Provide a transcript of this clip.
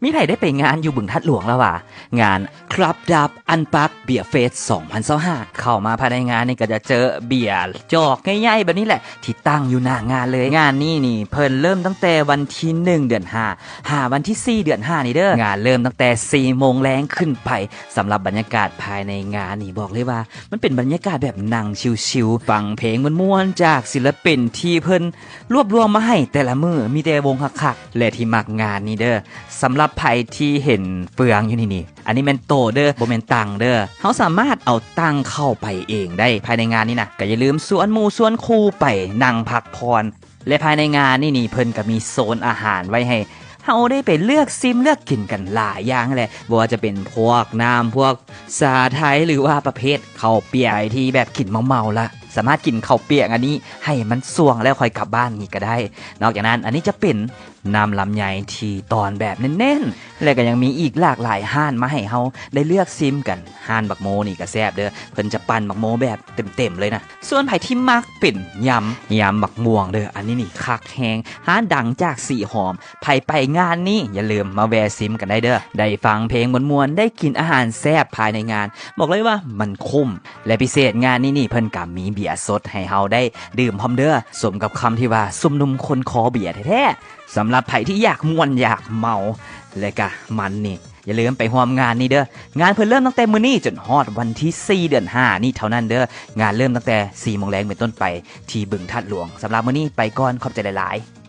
ມີໃຜໄດ້ໄປງານຢູ່ບຶງທາດຫຼວງລະຫວາ? ງານ Club Dub Unplugged Beer Fest ສອງພັນຊາວຫ້າ ເຂົ້າມາພາຍໃນງານນີ້ກໍຈະເຈີເບຍຈອກໃຫຍ່ໆແບບນີ້ແຫຼະ ທີ່ຕັ້ງຢູ່ໜ້າງານເລີຍ. ງານນີ້ນີ້ເພິ່ນເລີ່ມຕັ້ງແຕ່ວັນທີໜຶ່ງ ເດືອນຫ້າ ຫາວັນທີສີ່ ເດືອນຫ້ານີ້ເດີ. ງານເລີ່ມຕັ້ງແຕ່ສີ່ໂມງແລງຂຶ້ນໄປ. ສຳລັບບັນຍາກາດພາຍໃນງານນີ້ ບອກເລີຍວ່າມັນເປັນບັນຍາກາດແບບນັ່ງຊິວໆ ຟັງເພງມ່ວນໆຈາກສິນລະປິນທີ່ເພິ່ນ ລວບລວມມາໃຫ້ແຕ່ລະມື້ ມີແຕ່ວົງຄັກໆ ແລະ ທີ່ມັກງານນີ້ເດີ ສຳລັບໃຜທີ່ເຫັນເຟືອງຢູ່ນີ້ນີ້ ອັນນີ້ແມ່ນໂຕະເດີ ບໍ່ແມ່ນຕັ່ງເດີ. ເຮົາສາມາດເອົາຕັ່ງເຂົ້າໄປເອງໄດ້ພາຍໃນງານນີ້ນະ. ກໍຢ່າລືມຊວນໝູ່ຊວນຄູ່ໄປນັ່ງພັກຜ່ອນ ແລະ ພາຍໃນງານນີ້ນີ້ ເພິ່ນກໍມີໂຊນອາຫານໄວ້ໃຫ້ເຮົາໄດ້ໄປເລືອກຊິມເລືອກກິນກັນຫຼາຍຢ່າງແຫຼະ ບໍ່ວ່າຈະເປັນພວກນ້ຳ ພວກຊາໄທ ຫຼືວ່າປະເພດເຂົ້າປຽກ ໃຜທີ່ແບບກິນເມົາໆລະ ສາມາດກິນເຂົ້າປຽກອັນນີ້ໃຫ້ມັນສ່ວງແລ້ວຄ່ອຍກັບບ້ານນີ້ກໍໄດ້. ນອກຈາກນັ້ນ ອັນນີ້ຈະເປັນນ້ຳລຳໄຍທີ່ຕອນແບບແໜ້ນໆ ແລະ ກໍຍັງມີອີກຫຼາກຫຼາຍຮ້ານມາໃຫ້ເຮົາໄດ້ເລືອກຊິມກັນ. ຮ້ານບັກໂມນີ້ກໍແຊບເດີ ເພິ່ນຈະປັ່ນບັກໂມແບບເຕັມໆເລີຍນະ. ສ່ວນໃຜທີ່ມັກເປັນຍຳ ຍຳບັກມ່ວງເດີ ອັນນີ້ນີ້ຄັກແຮງ ຮ້ານດັງຈາກສີຫອມ. ໃຜໄປງານນີ້ຢ່າລືມມາແວ່ຊິມກັນໄດ້ເດີ ໄດ້ຟັງເພງມ່ວນໆ ໄດ້ກິນອາຫານແຊບພາຍໃນງານ ບອກເລີຍວ່າມັນຄຸ້ມ. ແລະ ພິເສດງານນີ້ນີ້ ເພິ່ນກໍມີເບຍສົດໃຫ້ເຮົາໄດ້ດື່ມພ້ອມເດີ ສົມກັບຄຳທີ່ວ່າຊຸມນຸມຄົນຄໍເບຍແທ້ໆ. ສຳລັບໃຜທີ່ຢາກມ່ວນຢາກເມົາ ແລະ ກະມັນນີ້ ຢ່າລືມໄປຮ່ວມງານນີ້ເດີ. ງານເພິ່ນເລີ່ມຕັ້ງແຕ່ມື້ນີ້ຈົນຮອດວັນທີສີ່ ເດືອນຫ້ານີ້ເທົ່ານັ້ນເດີ. ງານເລີ່ມຕັ້ງແຕ່ສີ່ໂມງແລງເປັນຕົ້ນໄປ ທີ່ບຶງທາດຫຼວງ. ສຳລັບມື້ນີ້ໄປກ່ອນ ຂອບໃຈຫຼາຍໆ.